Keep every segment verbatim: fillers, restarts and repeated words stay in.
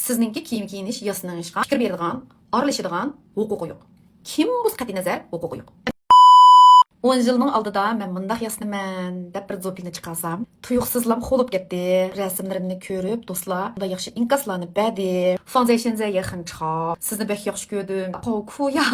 سىزنىڭكى كىيىم كىيىنىش، ياسىنىشقا پىكىر بېرىدىغان، ئارىلىشىدىغان ھوقۇقى يوق. كىم بولسا قەتئىينەزەر ھوقۇقى يوق. ئون يىلنىڭ ئالدىدا مەن مۇنداق ياسىنىمەن دەپ بىر زوپىنى چىقارسام، تۇيۇقسىزلا خولۇپ كەتتى. رەسىملىرىمنى كۆرۈپ، دوستلار مۇنداق ياخشى ئىنكاسلارنى بەردى. فاڭزەيشىنزە يېخىنچىخا، سىزنى بەك ياخشى كۆردۈم. قاۋ كۇيا.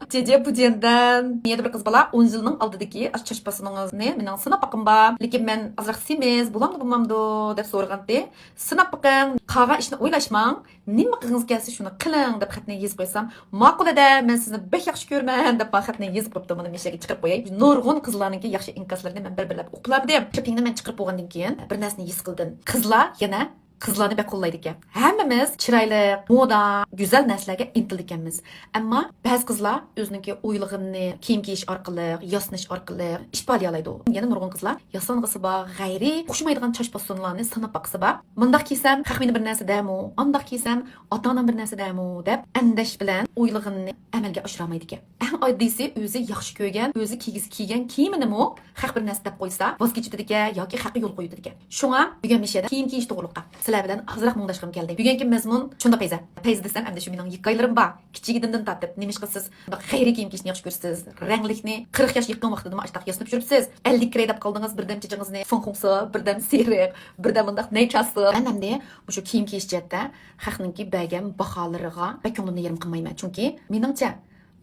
جېجې بۇجيەندەن. يەنە بىر قىز بالا ئون يىلنىڭ ئالدىدىكى ئاشۇ چاچ پاسونىڭىزنى مېنىڭ سىناپ باققىن بار. لېكىن مەن ئازراق سېمىز، بولامدۇ، بولمامدۇ دەپ سورىغانتى. سىناپ بېقىڭ، قالغان ئىشنى ئويلاشماڭ. نېمە قىلغىڭىز كەلسە شۇنى قىلىڭ دەپ خەتنى يېزىپ قويسام، ماقۇل ئەدە، مەن سىزنى بەك ياخشى كۆرىمەن دەپ ماڭا خەتنى يېزىپ قويۇپتۇ. مۇنى مىشەگە چىقىرىپ قوياي. نۇرغۇن قىزلارنىڭكى ياخشى ئىنكاسلىرىنى مەن بىر-بىرلەپ ئوقۇپ بېرەي. شوپىڭنى مەن چىقىرىپ بولغاندىن كېيىن بىر نەرسىنى ھېس قىلدىم. قىزلار يەنە قىزلارنى بەك قوللايدىكەن. ھەممىمىز چىرايلىق، مودا، گۈزەل نەرسىلەرگە ئىنتىلىدىكەنمىز. ئەمما بەزى قىزلار ئۆزىنىڭكى ئويلىغىنىنى كىيىم كىيىش ئارقىلىق، ياسىنىش ئارقىلىق ئىپادىلىيەلەيدۇ. يەنە نۇرغۇن قىزلار ياسانغۇسى بار، غەيرىي ئوخشىمايدىغان چاچ پاسونلارنى سىناپ باققۇسى بار. مۇنداق كىيسەم، خەق مېنى بىر نەرسە دەمۇ، ئانداق كىيسەم، ئاتا-ئانام بىر نەرسە دەمۇ دەپ ئەندىشە بىلەن ئويلىغىنىنى ئەمەلگە ئاشۇرالمايدىكەن. ئەڭ ئاددىيسى ئۆزى ياخشى كۆرگەن، ئۆزى كىيگۈسى كىيگەن كىيىمىنىمۇ خەق بىر نەرسە دەپ قويسا، ۋاز كېچىۋېتىدىكەن ياكى خەققە يول قويۇۋېتىدىكەن. شۇڭا بۈگۈن مىشەدە كىيىم كىيىش توغرىلىقتا سىلەر بىلەن ئازراق مۇڭداشقۇم كەلدى. بۈگۈنكى مەزمۇن شۇنداق پەيزە. پەيزە دېسەم، ئەمدى شۇ مېنىڭ ھېكايىلىرىم بار. كىچىكىدىمدىن تارتىپ نېمىشقا سىز بۇنداق غەيرىي كىيىم كىيىشنى ياخشى كۆرىسىز؟ رەڭلىكنى قىرىق ياش يېقىن ۋاقتىدىمۇ ئاشتاق ياسىنىپ يۈرۈپسىز. ئەللىك كىرەي دەپ قالدىڭىز، بىردەم چېچىڭىزنى فېڭخۇڭسى، بىردەم سېرىق، بىردەم مۇنداق نەيچاسى. مەن ئەمدى مۇشۇ كىيىم كىيىش جەھەتتە خەقنىڭكى بەرگەن باھالىرىغا بەك كۆڭلۈمنى يېرىم قىلمايمەن. چۈنكى مېنىڭچە،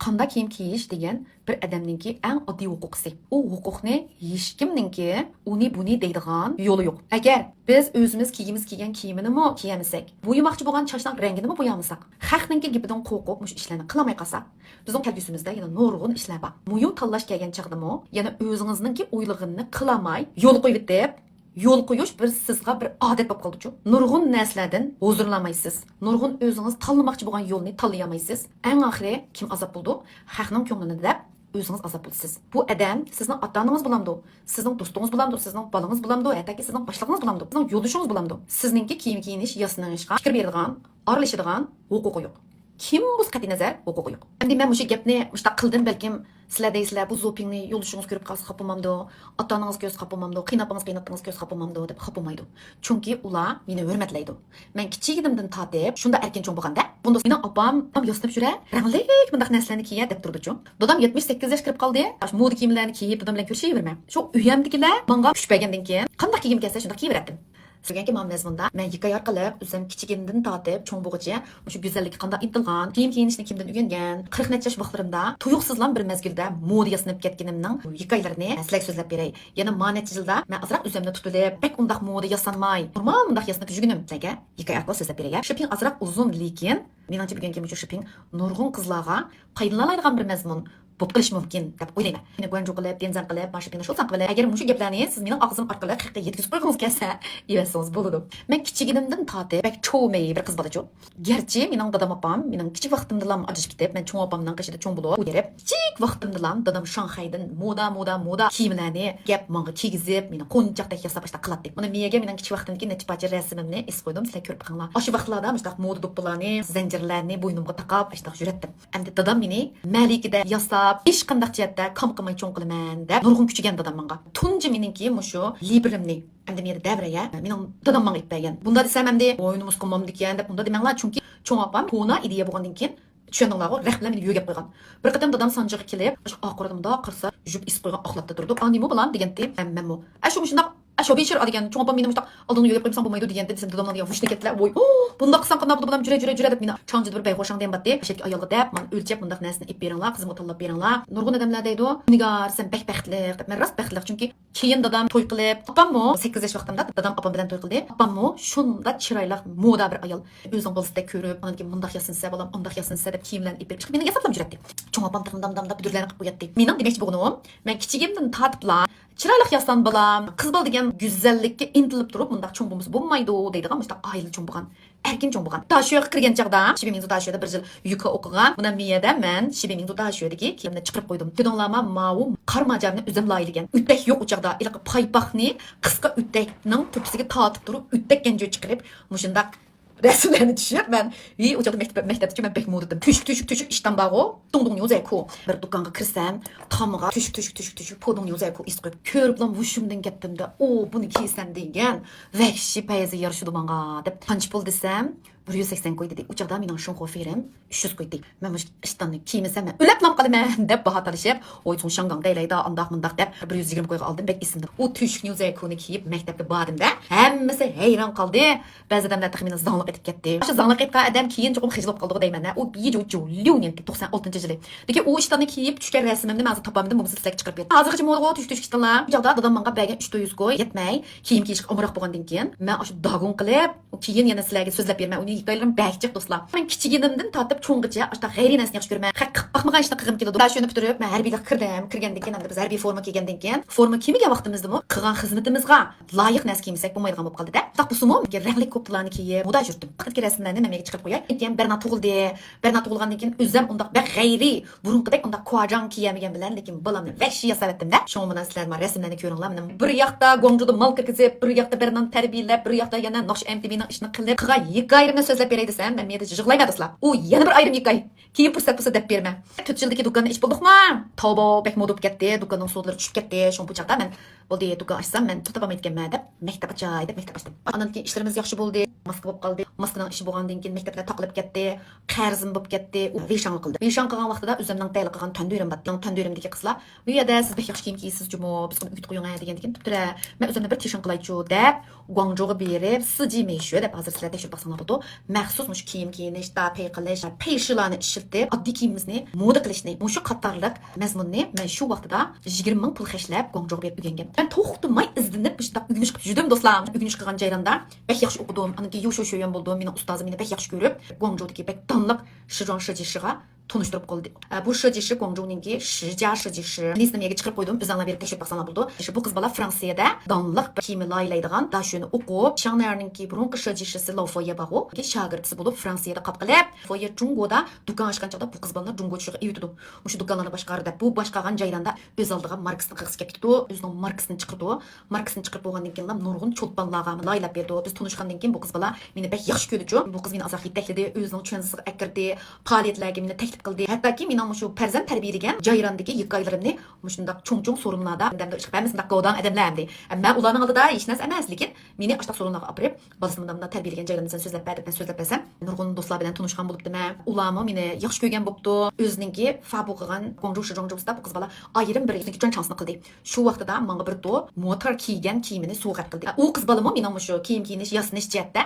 قانداق كىيىم كىيىش دېگەن بىر ئادەمنىڭكى ئەڭ ئاددىي ھوقۇقىسى. ئۇ ھوقۇقنى ھېچكىمنىڭكى ئۇنى بۇنى دەيدىغان يولى يوق. ئەگەر بىز ئۆزىمىز كىيگۈمىز كېلگەن كىيىمىنىمۇ كىيەلمىسەك، بويىماقچى بولغان چاچنىڭ رەڭگىنىمۇ بويىيالمىساق، خەقنىڭكى گېپىدىن قورقۇپ مۇشۇ ئىشلارنى قىلالماي قالساق، بىزنىڭ كەلگۈسىمىزدە يەنە نۇرغۇن ئىشلار بار. مۇيۇ تاللاش كەلگەن چاغدىمۇ يەنە ئۆزىڭىزنىڭكى ئويلىغىنىنى قىلالماي يول قويۇۋېتىپ، يول قويۇش بىر سىزغا بىر ئادەت بولۇپ قالدىچۇ. نۇرغۇن نەرسىلەردىن ھۇزۇرلىنالمايسىز. نۇرغۇن ئۆزىڭىز تاللىماقچى بولغان يولنى تاللىيالمايسىز. ئەڭ ئاخىرى كىم ئازاب بولىدۇ؟ خەقنىڭ كۆڭلىنى دەپ ئۆزىڭىز ئازاب بولىسىز. بۇ ئادەم سىزنىڭ ئاتا-ئانىڭىز بولامدۇ؟ سىزنىڭ دوستىڭىز بولامدۇ؟ سىزنىڭ بالىڭىز بولامدۇ؟ ھەتتاكى سىزنىڭ باشلىقىڭىز بولامدۇ؟ سىزنىڭ يولدىشىڭىز بولامدۇ؟ سىزنىڭكى كىيىم كىيىنىش، ياسىنىشقا پىكىر بېرىدىغان، ئارىلىشىدىغان ھوقۇقى يوق. كىم بولسا قەتئىينەزەر ھوقۇقى يوق. ئەمدى مەن مۇشۇ گەپنى مۇشۇنداق قىلدىم، بەلكىم سىلەر دەيسىلەر، بۇ زوپىڭنى يولدىشىڭىز كۆرۈپ قالسا خاپا بولمامدۇ؟ ئاتا-ئانىڭىز كۆرسە خاپا بولمامدۇ؟ قېيىنئاپىڭىز، قېيىنئاتىڭىز كۆرسە خاپا بولمامدۇ؟ دەپ خاپا بولمايدۇ. چۈنكى ئۇلار مېنى ھۆرمەتلەيدۇ. مەن كىچىكىدىمدىن تارتىپ شۇنداق ئەركىن چوڭ بولغاندا، بۇنداق مېنىڭ ئاپام، ئاپام ياسىنىپ يۈرە، رەڭلىك مۇنداق نەرسىلەرنى كىيە دەپ تۇرىدۇچۇ. دادام يەتمىش سەككىز ياش كىرىپ قالدى. ئاشۇ مودا كىيىملەرنى كىيىپ دادام بىلەن كۆرۈشۈۋېرىمەن. شۇ ئۆيەمدىكىلەر ماڭا كۈچ بەرگەندىن كېيىن قانداق كىيگۈم كەلسە شۇنداق كىيىۋېرەتتىم. سۆگەنكى مانا مەزمۇندا مەن ھېكايە ئارقىلىق ئۆزۈم كىچىكىمدىن تارتىپ چوڭ بولغۇچە مۇشۇ گۈزەللىككە قانداق ئىنتىلغان، كىيىم كىيىنىشنى كىمدىن ئۆگەنگەن، قىرىق نەچچە ياش ۋاقىتلىرىمدا تۇيۇقسىزلا بىر مەزگىلدە مودا ياسىنىپ كەتكىنىمنىڭ ھېكايىلىرىنى سىلەرگە سۆزلەپ بېرەي. يەنە ما نەچچە يىلدا مەن ئازراق ئۆزۈمنى تۇتۇۋېلىپ، بەك ئۇنداق مودا ياسانماي، نورمال مۇنداق ياسىنىپ يۈرگىنىم سىلەرگە ھېكايە ئارقىلىق سۆزلەپ بېرەي. شىپىڭ ئازراق ئۇزۇن، لېكىن مېنىڭچە بۈگۈنكى مۇشۇ شىپىڭ نۇرغۇن قىزلارغا پايدىلىنالايدىغان بىر مەزمۇن بولۇپ قېلىشى مۇمكىن دەپ ئويلايمەن. مېنى گۇەنجۇ قىلىپ، دېنزەن قىلىپ، مانا شىپىڭنى شۇلساڭ قىلىپ. ئەگەر مۇشۇ گەپلەرنى سىز مېنىڭ ئاغزىم ئارقىلىق خەققە يەتكۈزۈپ قويغۇڭىز كەلسە، ئېۋەتسىڭىز بولىدۇ. مەن كىچىكىمدىن تارتىپ بەك چوۋمەي بىر قىز بالىچۇ. گەرچە مېنىڭ دادام ئاپام مېنىڭ كىچىك ۋاقتىمدىلا ئاجرىشىپ كېتىپ، مەن چوڭ ئاپامنىڭ قېشىدا چوڭ بولۇپ ئۆگىنىپ، كىچىك ۋاقتىمدىلا دادام شاڭخەيدىن مودا، مودا، مودا كىيىملەرنى ئەكەپ ماڭا كىيگۈزۈپ، مېنى قونچاقتەك ياساپ ئاشۇنداق قىلاتتى. مانا مېيەگە مېنىڭ كىچىك ۋاقتىمدىكى نەچچە پارچە رەسىمىمنى ئېسىپ قويدۇم، سىلەر كۆرۈپ بېقىڭلار. ئاشۇ ۋاقىتلاردا مۇشۇنداق مودا دوپپىلارنى، زەنجىرلەرنى بوينۇمغا تاقاپ ئاشۇنداق يۈرەتتىم. ئەمدى دادام مېنى مەلىكىدە ياساپ، ھېچقانداق جەھەتتە كام قىلماي چوڭ قىلىمەن دەپ نۇرغۇن كۈچىگەن دادام ماڭا. تۇنجى مېنىڭكى مۇشۇ لىبرىمنى، ئەمدى مېنى دەۋرەيە، مېنىڭ دادام ماڭا ئېلىپ بەرگەن. بۇنداق دېسەم ئەمدى بوينۇمىز قومامدىكەن دەپ بۇنداق دېمەڭلار، چۈنكى چوڭ ئاپام كونا ئىدىيە بولغاندىن كېيىن، چۈشەندىڭلارغۇ، رەخت بىلەن مېنى يۆگەپ قويغان. بىر قېتىم دادام سانجىغا كېلىپ، ئاشۇ ئاق قورۇدا مۇنداق قارىسا، يۇيۇپ ئىسسىپ قويغان ئاق لاتا تۇرىدۇ. ئا، نېمە بالام دېگەنتى، مەن، مەنمۇ. ئە، شۇ مۇشۇنداق، ئە، شوبىشىر دېگەن، چوڭ ئاپام مېنى مۇشۇنداق ئالدىڭدا يۆگەپ قويمىساڭ بولمايدۇ دېگەنتى دېسەم، داداملار دېگەن ۋۇشنى كەتتىلە، ۋوي، بۇنداق قىلساڭ قانداق بولىدۇ بالام، جۈرە، جۈرە، جۈرە دەپ مېنى چاڭجىدا بىر بەيھۇشاڭ دېگەن بارتى. ئەشەدىكى ئايالغا دەپ، مانا ئۆلچەپ مۇنداق نەرسىنى ئېلىپ بېرىڭلار، قىزىمغا تاللاپ بېرىڭلار. نۇرغۇن ئادەملەر دەيدۇ، نىگار، سەن بەك بەختلىك دەپ. مەن راست بەختلىك، چۈنكى كېيىن دادام توي قىلىپ، ئاپاممۇ سەككىز ياش ۋاقتىمدا دادام ئاپام بىلەن توي قىلدى. ئاپاممۇ شۇنداق چىرايلىق مودا بىر ئايال. ئۆزۈڭ بالىسىدەك كۆرۈپ، ئاندىن كېيىن مۇنداق ياسىنسە بالام، ئانداق ياسىنسە دەپ كىيىملەرنى ئېلىپ بېرىپ چىقىپ مېنى ياساپلا يۈرەتتى. چوڭ ئاپام تېخى مۇنداق مۇنداق بىدۈرلەرنى قىلىپ قوياتتى. مېنىڭ دېمەكچى بولغىنىم، مەن كىچىكىمدىن تارتىپلا چىرايلىق ياسان بالام، قىز بالا دېگەن گۈزەللىككە ئىنتىلىپ تۇرۇپ مۇنداق چوڭ بولمىسا بولمايدۇ دەيدىغان مۇشۇنداق ئائىلىدە چوڭ بولغان. ئەركىن چوڭ بولغان. داشۆگە كىرگەن چاغدا، شىبىمىڭزۇ داشۆدا بىر يىل يۇكا ئوقۇغان. مانا مىيەدە مەن شىبىمىڭزۇ داشۆدىكى كىيىمنى چىقىرىپ قويدۇم. كۆردۈڭلارما، ماۋۇ قار ماجارنى ئۆزۈم لايىھىلىگەن. ئۆتەك يوق ئۇ چاغدا. ھېلىقى پايپاقنى قىسقا ئۆتەكنىڭ تۆپىسىگە تارتىپ تۇرۇپ، ئۆتەك گەنجۆ چىقىرىپ، مۇشۇنداق رەسىملەرنى چۈشۈرۈپ، مەن، ھېي، ئۇ چاغدا مەكتەپ، مەكتەپتىچۇ مەن بەك مودا ئىدىم. تۆشۈك، تۆشۈك، تۆشۈك ئىشتان بارغۇ، دۇڭدۇڭ يوزەكۇ. بىر دۇكانغا كىرسەم، تامغا تۆشۈك، تۆشۈك، تۆشۈك، تۆشۈك، پودۇڭ يوزەكۇ ئېسىپ قويۇپ، كۆرۈپلا ھوشۇمدىن كەتتىم-دە، ئۇ، بۇنى كىيسەم دېگەن، ۋەھشىي پەيزى يارىشىدۇ ماڭا، دەپ. قانچە پۇل دېسەم، بىر يۈز سەكسەن كوي دېدى. ئۇ چاغدا مېنىڭ شىنخۇا فېرىم ئۈچ يۈز كوي دېدى. مەن مۇشۇ ئىشتاننى كىيمىسەم، مەن ئۆلۈپلا قالىمەن دەپ باھا تالىشىپ، ۋاي سۇڭشاڭگاڭ دەيلەيدا، ئانداق مۇنداق دەپ، بىر يۈز يىگىرمە كويغا ئالدىم. بەك ئېسىمدە. ئۇ تۈشۈكنيۇزەكۇنى كىيىپ مەكتەپكە باردىم-دە، ھەممىسى ھەيران قالدى. بەزى ئادەملەر تېخى مېنى زاڭلىق ئېتىپ كەتتى. شۇ زاڭلىق ئېيتقان ئادەم كېيىن چوقۇم خىجىل بولۇپ قالدىغۇ دەيمەن-دە. ئۇ بىجۇ جۇليۇ نېنكى توقسان ئالتىنچى يىلى. لېكىن ئۇ ئىشتاننى كىيىپ چۈشكەن رەسىمىمنى مەن ھازىر تاپالمىدىم، بولمىسا سىلەرگە چىقىرىپ بېرىمەن. ھازىرغىچە مودىغۇ تۈش تۈش ئىشتانلار. ئۇ چاغدا دادام ماڭا بەرگەن ئۈچ تۆت يۈز كوي يەتمەي، كىيىم كىيىشكە ئامراق بولغاندىن كېيىن، مەن ئاشۇ داگۇن قىلىپ، كېيىن يەنە سىلەرگە سۆزلەپ بېرىمەن. ئۇنى ھېكايىلىرىم بەك جىق، دوستلار. مەن كىچىكىنىمدىن تارتىپ چوڭغىچە ئاشۇنداق غەيرىي نەرسىنى ياخشى كۆرىمەن. خەق قىلىپ باقمىغان ئىشنى قىلغۇم كېلىدۇ. شۇنى پۈتتۈرۈپ، مەن ھەربىيلىككە كىردىم. كىرگەندىن كېيىن ئەمدى بىز ھەربىي فورما كىيگەندىن كېيىن، فورما كىيمىگەن ۋاقتىمىزدىمۇ قىلغان خىزمىتىمىزغا لايىق نەرسە كىيمىسەك بولمايدىغان بولۇپ قالدى-دە. شۇنداق بولسىمۇ، رەڭلىك كوپتىلارنى كىيىپ، مودا يۈردۈم. ۋاقىتتىكى رەسىملەرنى مەن مەيگە چىقىرىپ قوياي. كېيىن بەرنا تۇغۇلدى. بەرنا تۇغۇلغاندىن كېيىن ئۆزۈم ئۇنداق بەك غەيرىي، بۇرۇنقىدەك ئۇنداق كۇاجاڭ كىيەلمىگەن بىلەن، لېكىن بالامنى ۋەھشىي ياساۋەتتىم-دە. شۇڭا مانا سىلەر مانا رەسىملەرنى كۆرۈڭلار. مېنىڭ بىر ياقتا گۇاڭجۇدا مال كىرگۈزۈپ، بىر ياقتا بەرنانى تەربىيەلەپ، بىر ياقتا يەنە ناخشا ئەم تى ۋىنىڭ ئىشىنى قىلىپ، قىلغان ھېكايىلىرىمنى سۆزلەپ بېرەي دېسەم، مەن مېنى يىغلايمەن، دوستلار. ئۇ يەنە بىر ئايرىم ھېكايە. كېيىن پۇرسەت بولسا دەپ بېرىمەن. تۆت يىلدىكى دۇكاننى ئېچىپ بولدۇقمۇ؟ توۋا، بەك مودا بولۇپ كەتتى. دۇكاننىڭ سودىلىرى چۈشۈپ كەتتى. شۇڭا بۇ چاغدا مەن، بولدى، دۇكان ئاچسام، مەن پۇل تاپالمايدىكەنمەن دەپ، مەكتەپ ئاچاي دەپ مەكتەپ ئاچتىم. ئاندىن كېيىن ئىشلىرىمىز ياخشى بولدى. ماسكا بولۇپ قالدى. ماسكىنىڭ ئىشى بولغاندىن كېيىن مەكتەپلەر تاقىلىپ كەتتى. قەرزىم بولۇپ كەتتى. ئۇ ۋېيشاڭ قىلدى. ۋېيشاڭ قىلغان ۋاقتىدا ئۆزۈمنىڭ تەييارلىق قىلغان تەندۈرۈم بار. تەندۈرۈمدىكى قىزلار، بۇ يەردە سىز بەك ياخشى كىيىم كىيىسىز جۇمۇ، بىز بۇنى ئۆگىتىپ قويۇڭ ھە دېگەندىكىن، تۇپتۇرە، مەن ئۆزۈمنى بىر تىڭشىڭ قىلايچۇ دەپ، گۇاڭجۇغا بېرىپ، سىجى مېيشۈ دەپ، ھازىر سىلەر تەكشۈرۈپ باقساڭلار بولىدۇ، مەخسۇس مۇشۇ كىيىم كىيىنىش، داپەي قىلىش، پەيشىلارنى ئىشلىتىپ، ئاددىي كىيىمىمىزنى مودا قىلىشنى، مۇشۇ قاتارلىق مەزمۇننى مەن شۇ ۋاقتىدا يىگىرمە مىڭ پۇل خەجلەپ گۇاڭجۇغا بېرىپ ئۆگەنگەن. مەن توختىماي ئىزدىنىپ مۇشۇنداق ئۆگىنىش قىلىپ يۈردۈم، دوستلار. ئۆگىنىش قىلغان جايرامدا بەك ياخشى ئوقۇدۇم. ئاندىن كېيىن يۇشۇ شۆيۈەن بولدۇم. مېنىڭ ئۇستازىم مېنى بەك ياخشى كۆرۈپ، گۇاڭجۇدىكى بەك داڭلىق شىجۇاڭ شىجىشىغا تونۇشتۇرۇپ قويدى. ئە، بۇ شىجىشى گۇاڭجۇنىڭكى شىجيا شىجىشى. ئىنگلىز تىلىمگە چىقىرىپ قويدۇم، ئۆزۈڭلار بېرىپ تەكشۈرۈپ باقساڭلار بولىدۇ. بۇ قىز بالا فرانسىيەدە داڭلىق بىر كىيىمنى لايىھەلەيدىغان داشۆنى ئوقۇپ، شاڭنەرنىڭكى بۇرۇنقى شىجىشىسى لوفويە بارغۇ، شاگىرتىسى بولۇپ فرانسىيەدە قاپقىلىپ، لوفويە جۇڭگودا دۇكان ئاچقان چاغدا بۇ قىز بالىنى جۇڭگوچىلىققا ئېۋىتىدۇ. مۇشۇ دۇكانلارنى باشقار دەپ، بۇ باشقارغان جايلاردا ئۆز ئالدىغا ماركىسنى قىلغۇسى كەپ كېتىدۇ. ئۆزىنىڭ ماركىسىنى چىقىرىدۇ. ماركىسىنى چىقىرىپ بولغاندىن كېيىنلا نۇرغۇن چولپانلارغا لايىھەلەپ بېرىدۇ. بىز تونۇشقاندىن كېيىن بۇ قىز بالا مېنى بەك ياخشى كۆردىچۇ. بۇ قىز مېنى ئازراق يېتەكلىدى، ئۆزىنىڭ چۈەنزىسىغا ئەكىردى، پائالىيەتلەرگە مېنى تەكلىپ قىلدى. ھەتتاكى مېنىڭ مۇشۇ پەرزەنت تەربىيەلىگەن جايراندىكى ھېكايىلىرىمنى مۇشۇنداق چوڭ-چوڭ سورۇنلاردا، ھەمدە ئىشقىلىپ ھەممىسى مۇنداق گاۋداڭ ئادەملەر ئەمدى. مەن ئۇلارنىڭ ئالدىدا ھېچنەرسە ئەمەس، لېكىن مېنى ئاشۇنداق سورۇنلارغا ئاپىرىپ، بالىسىنى مۇنداق مۇنداق تەربىيەلىگەن جايرامنى سەن سۆزلەپ بەر دەپ مەن سۆزلەپ بەرسەم، نۇرغۇن دوستلار بىلەن تونۇشقان بولۇپتىمەن. ئۇلارمۇ مېنى ياخشى كۆرگەن بوپتۇ. ئۆزىنىڭكى فابۇ قىلغان گۇاڭجۇ شىجۇاڭجۇسىدا بۇ قىز بالا ئايرىم بىر ئۆزىنىڭكى چۈەنچاڭسىنى قىلدى. شۇ ۋاقتىدا ماڭا بىر تو موتور كىيگەن كىيىمىنى سوۋغات قىلدى. ئۇ قىز بالىمۇ مېنىڭ مۇشۇ كىيىم كىيىنىش، ياسىنىش جەھەتتە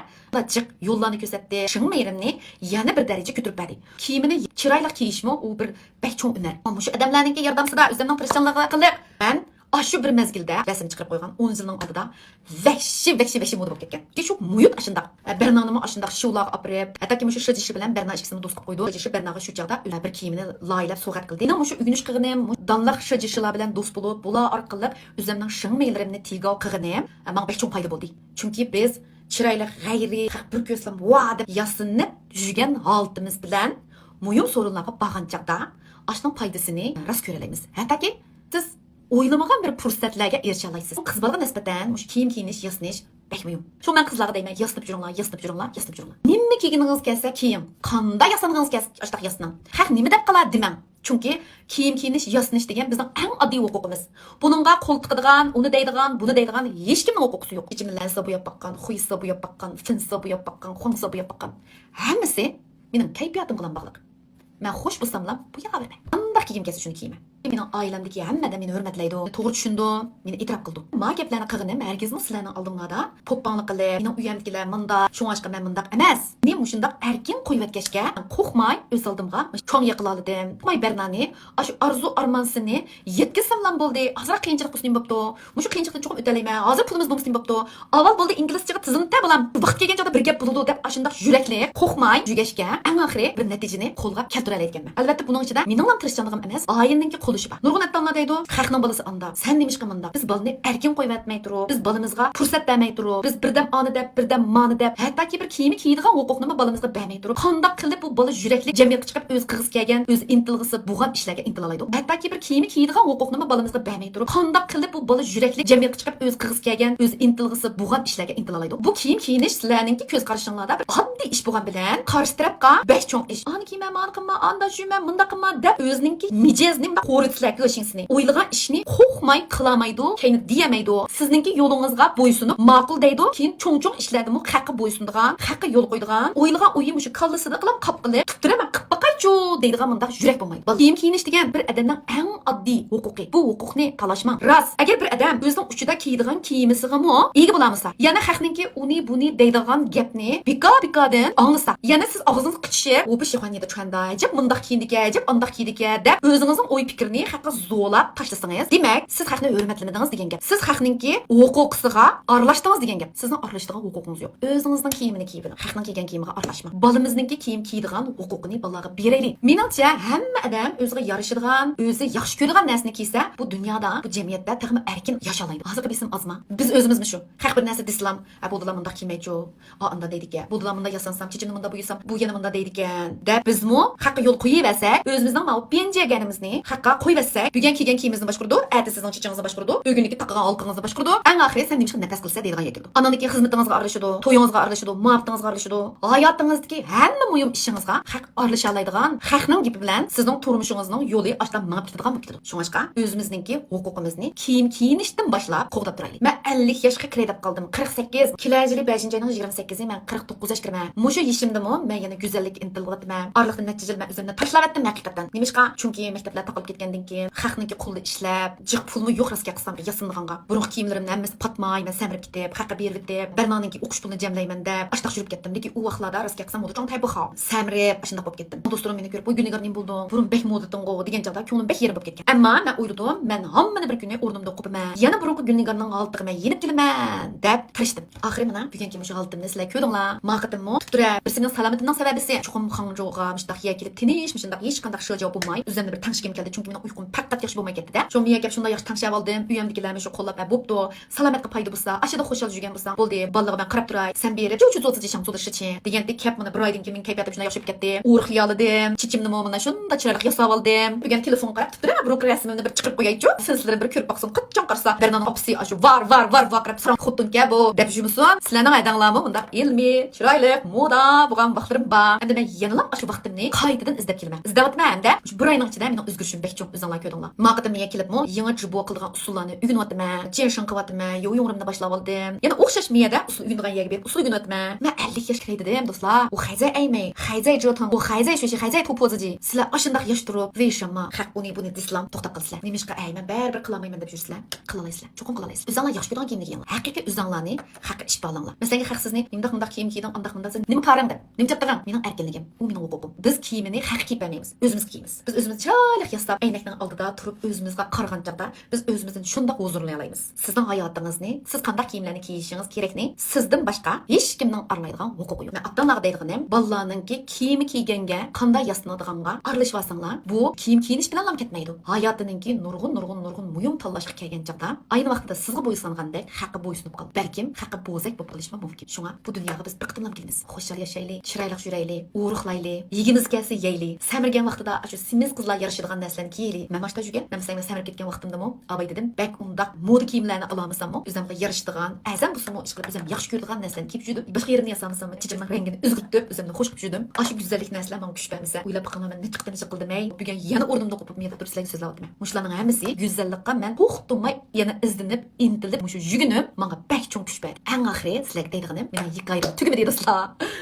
جىق يوللارنى كۆرسەتتى. شىڭ مېيىمنى يەنە بىر دەرىجە كۆتۈرۈپ بەردى. كىيىمىنى چىرايلىق كىيىشمۇ ئۇ بىر بەك چوڭ ھۈنەر. مۇشۇ ئادەملەرنىڭكى ياردىمىسىدا ئۆزۈمنىڭ تىرىشچانلىقىغا قىلىپ، مەن ئاشۇ بىر مەزگىلدە رەسىم چىقىرىپ قويغان ئون يىلنىڭ ئالدىدا ۋەھشىي، ۋەھشىي، ۋەھشىي مودا بولۇپ كەتكەن. شۇ مۇھىت ئاشۇنداق. بەرنانىمۇ ئاشۇنداق شىۋلارغا ئاپىرىپ، ھەتتاكى مۇشۇ شىجىشى بىلەن بەرنا ئىككىسىنى دوست قىلىپ قويدۇم. شىجىشى بەرناغا شۇ چاغدا بىر كىيىمىنى لايىھەلەپ سوۋغات قىلدى. مېنىڭ مۇشۇ ئۆگىنىش قىلغىنىم، مۇ-، داڭلىق شىجىشىلار بىلەن دوست بولۇپ، بۇلار ئارقىلىق ئۆزۈمنىڭ شىڭ مېيىلىرىمنى تىگاۋ قىلغىنىم، ماڭا بەك چوڭ پايدا بولدى. چۈنكى بىز چىرايلىق، غەيرىي، خەق بىر كۆرسىلا ۋا دەپ ياسىنىپ يۈرگەن ھالىتىمىز بىلەن مۇھىم سورۇنلارغا بارغان چاغدا ئاشۇنىڭ پايدىسىنى راست كۆرەلەيمىز. ھەتتاكى سىز ئويلىمىغان بىر پۇرسەتلەرگە ئېرىشەلەيسىز. قىز بالىغا نىسبەتەن مۇشۇ كىيىم كىيىنىش، ياسىنىش بەك مۇھىم. شۇ مەن قىزلارغا دەيمەن، ياسىنىپ يۈرۈڭلار، ياسىنىپ يۈرۈڭلار، ياسىنىپ يۈرۈڭلار. نېمە كىيگىنىڭىز كەلسە كىيىڭ. قانداق ياسانغىڭىز كەلسە ئاشۇنداق ياسىنىڭ. خەق نېمە دەپ قالار دېمەڭ. چۈنكى كىيىم كىيىنىش، ياسىنىش دېگەن بىزنىڭ ئەڭ ئاددىي ھوقۇقىمىز. بۇنىڭغا قول تىقىدىغان، ئۇنى دەيدىغان، بۇنى دەيدىغان ھېچكىمنىڭ ھوقۇقى يوق. ئىچىمنى لەنسا بوياپ باققان، خۇيسا بوياپ باققان، فىنسا بوياپ باققان، خۇاڭسا بوياپ باققان. ھەممىسى مېنىڭ كەيپىياتىم بىلەن باغلىق. مەن خوش بولساملا بوياۋېرىمەن. قانداق كىيگۈم كەلسە شۇنى كىيىمەن. مېنىڭ ئائىلەمدىكى ھەممە ئادەم مېنى ھۆرمەتلەيدۇ، توغرا چۈشىنىدۇ، مېنى ئېتىراپ قىلىدۇ. ما گەپلەرنى قىلغىنىم ھەرگىزمۇ سىلەرنىڭ ئالدىڭلاردا پوپپاڭلىق قىلىپ، مېنىڭ ئۆيەمدىكىلەر مۇنداق، شۇڭلاشقا مەن مۇنداق ئەمەس. مېنى مۇشۇنداق ئەركىن قويۇۋەتكەچكە، قورقماي ئۆز ئالدىمغا چوڭ يېقىلالىدىم. قورقماي بەرنانى ئاشۇ ئارزۇ ئارمانسىنى يەتكۈزسەملا بولدى. ئازراق قىيىنچىلىق بولسا نېمە بوپتۇ؟ مۇشۇ قىيىنچىلىقتىن چوقۇم ئۆتەلەيمەن. ھازىر پۇلىمىز بولمىسا نېمە بوپتۇ؟ ئاۋۋال بولدى ئىنگلىزچىغا تىزىلىپ بولام. ۋاقىت كەلگەن چاغدا بىر گەپ بولىدۇ دەپ ئاشۇنداق يۈرەكلىك، قورقماي يۈرگەچكە، ئەڭ ئاخىرى بىر نەتىجىنى قولغا كەلتۈرەلەيدىكەنمەن. ئەلۋەتتە بۇنىڭ ئىچىدە مېنىڭلا تىرىشچانلىقىم ئەمەس، ئائىلىنىڭكى قوللىشى بار. نۇرغۇن ئاتالار دەيدۇ، خەقنىڭ بالىسى ئانداق، سەن نېمىشقا مۇنداق؟ بىز بالىنى ئەركىن قويۇۋەتمەي تۇرۇپ، بىز بالىمىزغا پۇرسەت بەرمەي تۇرۇپ، بىز بىردەم ئانى دەپ، بىردەم مانى دەپ، ھەتتاكى بىر كىيىمى كىيىدىغان ھوقۇقنىمۇ بالىمىزغا بەرمەي تۇرۇپ، قانداق قىلىپ بۇ بالا يۈرەكلىك جەمئىيەتكە چىقىپ ئۆز قىلغۇسى كەلگەن، ئۆز ئىنتىلغۇسى بولغان ئىشلارغا ئىنتىلالايدۇ؟ ھەتتاكى بىر كىيىمى كىيىدىغان ھوقۇقنىمۇ بالىمىزغا بەرمەي تۇرۇپ، قانداق قىلىپ بۇ بالا يۈرەكلىك جەمئىيەتكە چىقىپ ئۆز قىلغۇسى كەلگەن، ئۆز ئىنتىلغۇسى بولغان ئىشلارغا ئىنتىلالايدۇ؟ بۇ كىيىم كىيىنىش سىلەرنىڭكى كۆز قارىشىڭلاردا بىر ئاددىي ئىش بولغان بىلەن، قارشى تەرەپقە بەك چوڭ ئىش. ئانى كىيمە، مانى قىلما، ئانداق يۈرمە، مۇنداق قىلما دەپ ئۆزىنىڭكى مىجەزىنى مۇنداق قورۇ سىلەر گۆشىڭسىنى. ئويلىغان ئىشنى قورقماي قىلالمايدۇ، كەينى دېيەلمەيدۇ. سىزنىڭكى يولىڭىزغا بويسۇنۇپ ماقۇل دەيدۇ، كېيىن چوڭ-چوڭ ئىشلاردىمۇ خەققە بويسۇنىدىغان، خەققە يول قويىدىغان، ئويلىغان ئويى مۇشۇ كاللىسىدا قىلام قاپقىلى، قىپتۇرە مەن قىپ باقايچۇ دەيدىغان مۇنداق يۈرەك بولمايدۇ. كىيىم كىيىنىش دېگەن بىر ئادەمنىڭ ئەڭ ئاددىي ھوقۇقى. بۇ ھوقۇقنى تالاشماڭ. راست، ئەگەر بىر ئادەم ئۆزىنىڭ ئۇچىدا كىيىدىغان كىيىمىسىغىمۇ ئىگە بولالمىسا، يەنە خەقنىڭكى ئۇنى بۇنى دەيدىغان گەپنى بىكار بىكاردىن ئاڭلىسا، يەنە سىز ئاغزىڭىزنى قىچىشىپ، ئۇ بىر شىخۇان يېدى چۈەندە، ئەجەب مۇنداق كىيىندىكەن، ئەجەب ئانداق كىيىدىكەن دەپ ئۆزىڭىزنىڭ ئوي پىكرىنى خەققە زورلاپ تاشلىسىڭىز، دېمەك، سىز خەقنى ھۆرمەتلىمىدىڭىز دېگەن گەپ. سىز خەقنىڭكى ھوقۇقىسىغا ئارىلاشتىڭىز دېگەن گەپ. سىزنىڭ ئارىلىشىدىغان ھوقۇقىڭىز يوق. ئۆزىڭىزنىڭ كىيىمىنى كىيىۋېلىڭ. خەقنىڭ كىيگەن كىيىمىغا ئارىلاشماڭ. بالىمىزنىڭكى كىيىم كىيىدىغان ھوقۇقىنى بالىلارغا بېرەيلى. مېنىڭچە، ھەممە ئادەم ئۆزىگە يارىشىدىغان، ئۆزى ياخشى كۆرىدىغان نەرسىنى كىيسە، بۇ دۇنيادا، بۇ جەمئىيەتتە تېخىمۇ ئەركىن ياشالايدۇ. ھازىرقى بېسىم ئازما. بىز ئۆزىمىزمۇ شۇ. خەق بىر نەرسە دېسىلا، «ھە، بولدىلا مۇنداق كىيمەيچۇ. ئا، ئاندا دەيدىكەن. بولدىلا مۇنداق ياسانسام، چېچىمنى مۇنداق بويىسام، بۇ يەنە مۇنداق دەيدىكەن» دەپ، بىزمۇ خەققە يول قويۇۋەرسەك، ئۆزىمىزنىڭ ماۋۇ پېنجىيەگەنىمىزنى خەققە قويۇۋەتسەك، بۈگۈن كىيگەن كىيىمىمىزنى باشقۇرىدۇ، ئەتە سىزنىڭ چېچىڭىزنى باشقۇرىدۇ، بۈگۈنكى تاقىغان ھالقىڭىزنى باشقۇرىدۇ، ئەڭ ئاخىرى سەن نېمىشقا نەپەس قىلىسەن دەيدىغان يەرگە كېلىدۇ. ئاندىن كېيىن خىزمىتىڭىزگە ئارىلىشىدۇ، تويىڭىزغا ئارىلىشىدۇ، ماپتىڭىزغا ئارىلىشىدۇ، ھاياتىڭىزدىكى ھەممە مۇھىم ئىشىڭىزغا خەق ئارىلىشالايدىغان، خەقنىڭ گېپى بىلەن سىزنىڭ تۇرمۇشىڭىزنىڭ يولى ئاشۇنداق مېڭىپ كېتىدىغان بولۇپ كېتىدۇ. شۇڭلاشقا ئۆزىمىزنىڭكى ھوقۇقىمىزنى كىيىم كىيىنىشتىن باشلاپ قوغداپ تۇرايلى. مەن ئەللىك ياشقا كىرەي دەپ قالدىم. قىرىق سەككىز. كېلەر يىلى بەشىنچى ئاينىڭ يىگىرمە سەككىزى، مەن قىرىق توققۇز ياش كىرىمەن. مۇشۇ يېشىمدىمۇ مەن يەنە گۈزەللىككە ئىنتىلىۋاتىمەن. ئارىلىقتا نەچچە يىل مەن ئۆزۈمنى تاشلاۋەتتىم ھەقىقەتەن. نېمىشقا؟ چۈنكى مەكتەپلەر تاقىلىپ كەتكەندىن كېيىن، خەقنىڭكى قولىدا ئىشلەپ، جىق پۇلمۇ يوق، راست گەپ قىلسام، ياسىنىدىغانغا. بۇرۇنقى كىيىملىرىمنىڭ ھەممىسى پاتماي، مەن سەمرىپ كېتىپ، خەققە بېرىۋېتىپ، بىرنىڭكى ئوقۇش پۇلىنى جەملەيمەن دەپ، ئاشتاق يۈرۈپ كەتتىم. لېكىن ئۇ ۋاقىتلاردا، راست گەپ قىلسام، مودا چوڭ تەيبىخاۋ. سەمرىپ، ئاشۇنداق بولۇپ كەتتىم. دوستلىرىم مېنى كۆرۈپ، «ۋوي، گۈلنىگار، نېمە بولدۇڭ؟ بۇرۇن بەك مودىتىڭغۇ» دېگەن چاغدا كۆڭلۈم بەك يېرىم بولۇپ كەتكەن. ئەمما مەن ئويلىدىم، مەن ھاممىنى بىر كۈنى ئورنۇمدا قوپىمەن. يەنە بۇرۇنقى گۈلنىگارنىڭ ھالىتىگە مەن يېنىپ كېلىمەن دەپ تىرىشتىم. ئاخىرى مانا بۈگۈنكى مۇشۇ ھالىتىمنى سىلەر كۆردۈڭلار. ما قېتىممۇ تۇپتۇرە بىرسىنىڭ سالامىتىنىڭ سەۋەبىسى، چوقۇم خاڭجۇغا مۇشۇنداق يەر كېلىپ تىنچ، مۇشۇنداق ھېچقانداق شىلجاۋ بولماي، ئۆزۈمنى بىر تەڭشىگۈم كەلدى. چۈنكى مېنىڭ ئۇيقۇم پەقەت ياخشى بولماي كەتتى-دە. شۇ مېيەكەپ شۇنداق ياخشى تەڭشەۋالدىم. ئۆيۈمدىكىلەرمۇ شۇ قوللاپ، «ھە، بوپتۇ. سالامەتكە پايدا بولسا، ئاشۇدا خۇشال يۈرگەن بولساڭ بولدى. بالىلارغا مەن قاراپ تۇراي. سەن بېرىپ، جۇ چۇ زوزىجى شاڭ زودىشىچى» دېگەنتى كەپ، مانا بىر ئايدىن كېيىن مېنىڭ كەيپىياتىم شۇنداق ياخشى بولۇپ كەتتى. ئورۇق يالىدىم. چېچىمنىمۇ مانا شۇنداق چىرايلىق ياساۋالدىم. بۈگۈن تېلېفونغا قاراپ تۇپتۇرە، بۇرۇنقى رەسىمىمنى بىر چىقىرىپ قويايچۇ. سىلسىلىرىم بىر كۆرۈپ باقسۇن. قاچان قارىسا، بەرنانىڭ ئاپىسى ئاشۇ ۋار، ۋار، ۋار، ۋار قاراپ، ساراڭ خوتۇنكەن بۇ دەپ يۈرمىسۇن. سىلەرنىڭ ھەدەڭلارمۇ مۇنداق ئىلمىي، چىرايلىق، مودا بولغان ۋاقىتلىرىم بار. ئەمدى مەن يەنىلا ئاشۇ ۋاقتىمنى قايتىدىن ئىزدەپ كېلىمەن. ئىزدەۋاتىمەن ھەمدە مۇشۇ بىر ئاينىڭ ئىچىدە مېنىڭ ئۆزگىرىشىم بەك چوڭ، ئۆزۈڭلار كۆردۈڭلار. ما قېتىم مېيەگە كېلىپمۇ يېڭى جۇبو قىلىدىغان ئۇسۇللارنى ئۆگىنىۋاتىمەن. جىنشىڭ قىلىۋاتىمەن، يو يۇڭرۇمنى باشلاۋالدىم. يەنە ئوخشاش مېيەدە ئۇسسۇل ئۆگىنىدىغان يەرگە بېرىپ ئۇسسۇل ئۆگىنىۋاتىمەن. مەن ئەللىك ياشقا كىرەي دېدىم، دوستلار. ئۇ خەيزەي ئەيمەي، خەيزەي جوتىڭ، ئۇ خەيزەي شۇشى، خەيزەي توپوزىجى. سىلەر ئاشۇنداق ياش تۇرۇپ، ۋېيشاما، خەق ئۇنى بۇنى دېسىلام، توختاپ قالىسىلەر. نېمىشقا ئەي، مەن بەرىبىر قىلالمايمەن دەپ يۈرسىلەر؟ قىلالايسىلەر. چوقۇم قىلالايسىلەر. ئۆزۈڭلار ياخشى كۆرىدىغان كىيىمنى كىيىڭلار. ھەقىقىي ئۆزۈڭلارنى خەققە ئىپادىلەڭلار. مەسىلەن، خەق سىزنى نېمىنداق مۇنداق كىيىم كىيدىڭ، ئانداق مۇنداق، سەن نېمە پارەڭ دەپ، نېمە چاتىقىڭ؟ مېنىڭ ئەركىنلىكىم. ئۇ مېنىڭ ھوقۇقۇم. بىز كىيىمىنى خەققە كىيىپ بەرمەيمىز. ئۆزىمىزگە كىيىمىز. بىز ئۆزىمىزنى چىرايلىق ياساپ، ئەينەكنىڭ ئالدىدا تۇرۇپ ئۆزىمىزگە قارىغان چاغدا، بىز ئۆزىمىزدىن شۇنداق ھۇزۇرلىنالايمىز. سىزنىڭ ھاياتىڭىزنى، سىز قانداق كىيىملەرنى كىيىشىڭىز كېرەكنى سىزدىن باشقا ھېچكىمنىڭ ئارىلايدىغان ھوقۇقى يوق. مەن ئاتا-ئانىلارغا دەيدىغىنىم، بالىلارنىڭكى كىيىمى كىيگەنگە، قانداق ياسىنىدىغانغا ئارىلىشىۋالساڭلار، بۇ كىيىم كىيىنىش بىلەنلا كەتمەيدۇ. ھاياتىنىڭكى نۇرغۇن، نۇرغۇن، نۇرغۇن مۇھىم تاللاشقا كەلگەن چاغدا، ئاينى ۋاقتىدا سىزغا بويسۇنغاندەك خەققە بويسۇنۇپ قال. بەلكىم خەققە بوزەك بولۇپ قېلىشىمۇ مۇمكىن. شۇڭا بۇ دۇنياغا بىز بىر قېتىملا كېلىمىز. خۇشال ياشايلى، چىرايلىق يۈرەيلى، ئورۇقلايلى، يېگىمىز كەلسە يەيلى، سەمرىگەن ۋاقتىدا ئاشۇ سېمىز قىزلار يارىشىدىغان نەرسىلەرنى كىيەيلى. مەن ماشتا يۈرگەن، مەن مەسىلەن سەمرىپ كەتكەن ۋاقتىمدىمۇ ئاباي دېدىم، بەك ئۇنداق مودا كىيىملەرنى ئالالمىساممۇ، ئۆزۈمگە يارىشىدىغان، ئەزەم بولسىمۇ ئىشقىلىپ ئۆزۈم ياخشى كۆرىدىغان نەرسىلەرنى كىيىپ يۈردۈم. باشقا يېرىمنى ياسالمىساممۇ، چېچىمنىڭ رەڭگىنى ئۆزگەرتىپ، ئۆزۈمنى خۇش قىلىپ يۈردۈم. ئاشۇ گۈزەللىك نەرسىلەر ماڭا كۈچ بەرمىسە، ئويلاپ بېقىڭلار، مەن نەچچە قېتىم يىقىلدىم ھەي. بۈگۈن يەنە ئورنۇمدا قوپۇپ مېيەدە تۇرۇپ سىلەرگە سۆزلەۋاتىمەن. مۇشۇلارنىڭ ھەممىسى گۈزەللىكقا مەن توختىماي يەنە ئىزدىنىپ، ئىنتىلىپ، مۇشۇ يۈگۈنۈپ ماڭا بەك چوڭ كۈچ بەردى. ئەڭ ئاخىرى سىلەرگە دەيدىغىنىم، مېنىڭ ھېكايەم تۈگىمىدى دوستلار.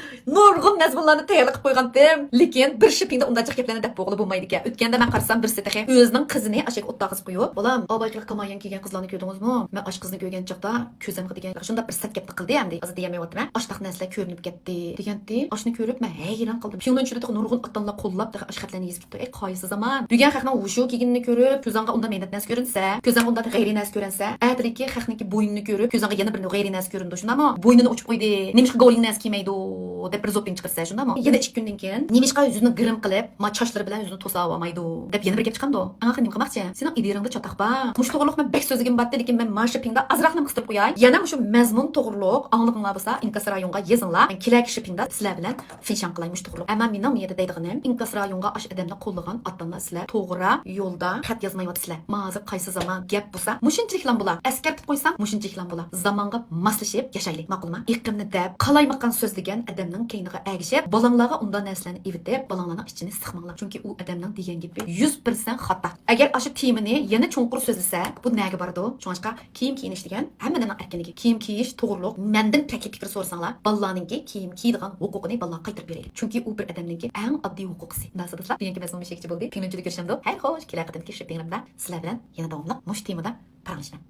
نۇرغۇن مەزمۇنلارنى تەييارلىق قىلىپ قويغانتىم، لېكىن بىر شىپىڭدا ئۇنداق جىق گەپلەرنى دەپ بولغىلى بولمايدىكەن. ئۆتكەندە مەن قارىسام، بىرسى تېخى ئۆزىنىڭ قىزىنى ئاشەگە ئوتتاغا قويۇپ، «بالام، ئاۋايقىلىق كامايان كىيگەن قىزلارنى كۆردىڭىزمۇ؟ مەن ئاشۇ قىزنى كۆرگەن چاغدا كۆزۈمگە دېگەن شۇنداق بىر سەت گەپنى قىلدى ئەمدى. ھازىر دېيەلمەيۋاتىمەن. ئاشتاق نەرسىلەر كۆرۈنۈپ كەتتى» دېگەنتى. ئاشۇنى كۆرۈپ مەن ھەيران قالدىم. پيۇننىڭ ئىچىدە تېخى نۇرغۇن ئاتا-ئانىلار قوللاپ تېخى ئاشۇ خەتلەرنى يېزىپ كېتىپتۇ. ئەي، قايسى زامان؟ بۈگۈن خەقنىڭ ۋۇشۇ كىيگىنىنى كۆرۈپ، كۆزۈڭگە ئۇنداق مەينەت نەرسە كۆرۈنسە، كۆزۈڭگە ئۇنداق غەيرىي نەرسە كۆرۈنسە، ئەتىلىكى خەقنىڭكى بوينىنى كۆرۈپ، كۆزۈڭگە يەنە بىر غەيرىي نەرسە كۆرۈندى، شۇنداقمۇ؟ بوينىنى ئوچۇپ قويدى. نېمىشقا گاۋلىڭ نەرسە كىيمەيدۇ؟ دەپ بىر زوپىڭ چىقىرىسەن، شۇنداقمۇ؟ يەنە ئىككى كۈندىن كېيىن، نېمىشقا يۈزىنى گىرىم قىلىپ، ما چاچلىرى بىلەن يۈزىنى توساۋالمايدۇ؟ دەپ يەنە بىر گەپ چىقامدۇ؟ ئەڭ ئاخىرى نېمە قىلماقچى؟ سېنىڭ ئىدىيەڭدە چاتاق بار. مۇشۇ توغرۇلۇق مەن بەك سۆزلىگۈم بارتتى، لېكىن مەن ما شىپىڭدا ئازراقلا قىستۇرۇپ قوياي. يەنە مۇشۇ مەزمۇن توغرۇلۇق ئاڭلىغىنىڭلار بولسا، ئىنكاس رايونغا يېزىڭلار. مەن كېلەركى شىپىڭدا سىلەر بىلەن فىنشاڭ قىلاي مۇشۇ توغرۇلۇق. ئەمما مېنىڭ مۇ يەردە دەيدىغىنىم، خانىم، ئىنكاس رايونغا ئاشۇ ئادەمنى قوللىغان ئاتا-ئانىلار سىلەر توغرا يولدا خەت يازمايۋاتىسىلەر. مازى قايسى زامان گەپ بولسا، مۇشۇنچىلىكلا بولا، ئەسكەرتىپ قويسام، مۇشۇنچىلىكلا بولا. زامانغا ماسلىشىپ ياشايلى، ماقۇلما؟ ئېقىمنى دەپ، قالايمىقان سۆزلىگەن ئادەمنىڭ كەينىگە ئەگىشىپ، بالاڭلارغا ئۇنداق نەرسىلەرنى ئېۋىتىپ، بالاڭلارنىڭ ئىچىنى سىقماڭلار. چۈنكى ئۇ ئادەمنىڭ دېگەن گېپى يۈز پىرسەنت خاتا. ئەگەر ئاشۇ تېمىنى يەنە چوڭقۇر سۆزلىسە، بۇ نەگە بارىدۇ؟ شۇڭلاشقا كىيىم كىيىنىش دېگەن ھەممە ئادەمنىڭ ئەركىنلىكى. كىيىم كىيىش توغرۇلۇق مەندىن تەكلىپ پىكىر سورىساڭلار، بالىلارنىڭكى كىيىم كىيىدىغان ھوقۇقىنى بالىلارغا قايتۇرۇپ بېرەيلى. چۈنكى ئۇ بىر ئادەمنىڭكى ئەڭ ئاددىي ھوقۇقىسى. ئۇنداق دوستلار، بۈگۈنكى مەزمۇن مۇشۇ يەرگىچە بولدى. پىڭلىنچىدە كۆرۈشەمدۇ. خەير خوش، كېلەر قېتىمكى شىپپىڭلىرىمدا سىلەر بىلەن يەنە داۋاملىق مۇشۇ تېمىدا پاراڭلىشىمەن.